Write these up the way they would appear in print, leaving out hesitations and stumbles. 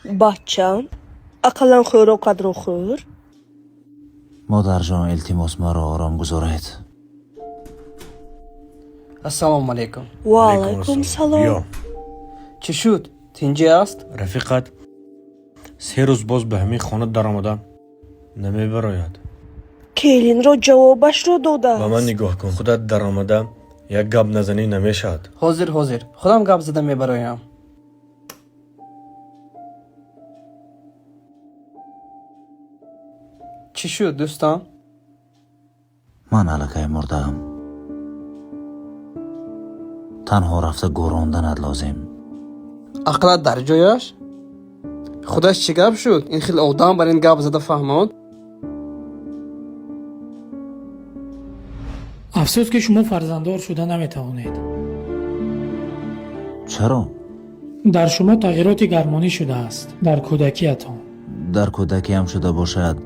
Бачам, ақаллан хӯрокатро хӯр. Модарҷон, илтимос, маро ором гузоред. Ассалому алайкум. Ва алайкум салом. Биё. Чӣ шуд, тинҷӣ аст? Рафиқат 3 рӯз боз ба ҳамин хона даромада намебарояд. Келинро ҷавобашро Ба ман додааст. нигоҳ кун, худат даромада як гап назанӣ намешавад. Ҳозир, ҳозир, худам гап зада мебароям. Чӣ шуд, дӯстам? Ман аллакай мурдаам, танҳо рафта гӯронданат лозим. Ақлат дар ҷояш? Худаш чӣ гап шуд, ин хел одам бар ин гап зада фаҳмонд? Афсӯс, ки шумо фарзанддор шуда наметавонед. Чаро? Дар шумо тағйироти гармонӣ шудааст дар кӯдакиятон. Дар кӯдакиам шуда бошад,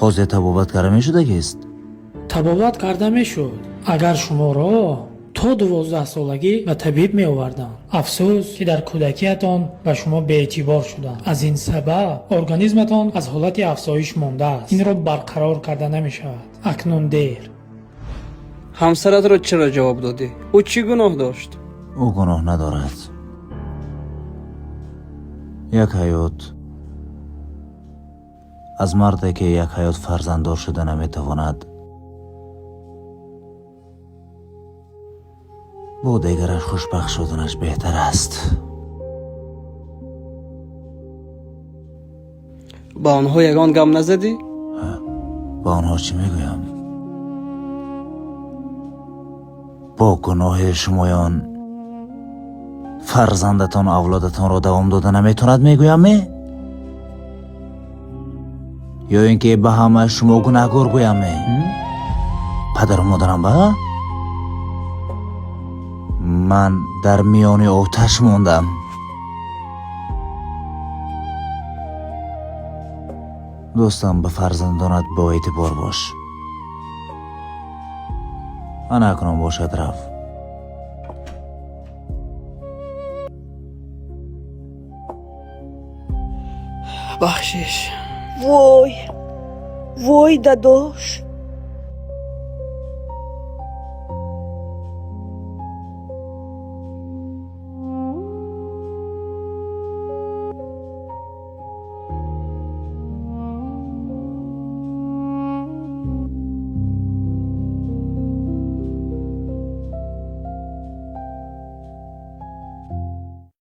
ҳозир табобат карда мешудагист? Табобат карда мешуд, агар шуморо то 12-солагӣ ба табиб меоварданд. Афсӯс, ки дар кӯдакиятон ба шумо беэътибор шуданд. Аз ин сабаб организматон аз ҳолати афзоиш мондааст. Инро барқарор карда намешавад, акнун дер. Ҳамсаратро чаро ҷавоб додӣ? Ӯ чӣ гуноҳ дошт? Ӯ гуноҳ надорад. Як ҳаёт аз марде, ки як ҳаёт фарзанддор шуда наметавонад, бо дигараш хушбахт шуданаш беҳтар аст. Ба онҳо ягон гап назадӣ? Ба онҳо чӣ мегӯям? Бо гуноҳи шумоён фарзандатон авлодатонро давом дода наметавонад, мегӯям ме, ё ин ки ба ҳама шумо гунаҳгор гӯям ме? Падару модарам ба ман дар миёни оташ мондам. Дӯстам, ба фарзандонат боэътибор бош. Ана акнун бошад, рафт. Бахшиш. Вой, вой, дадош.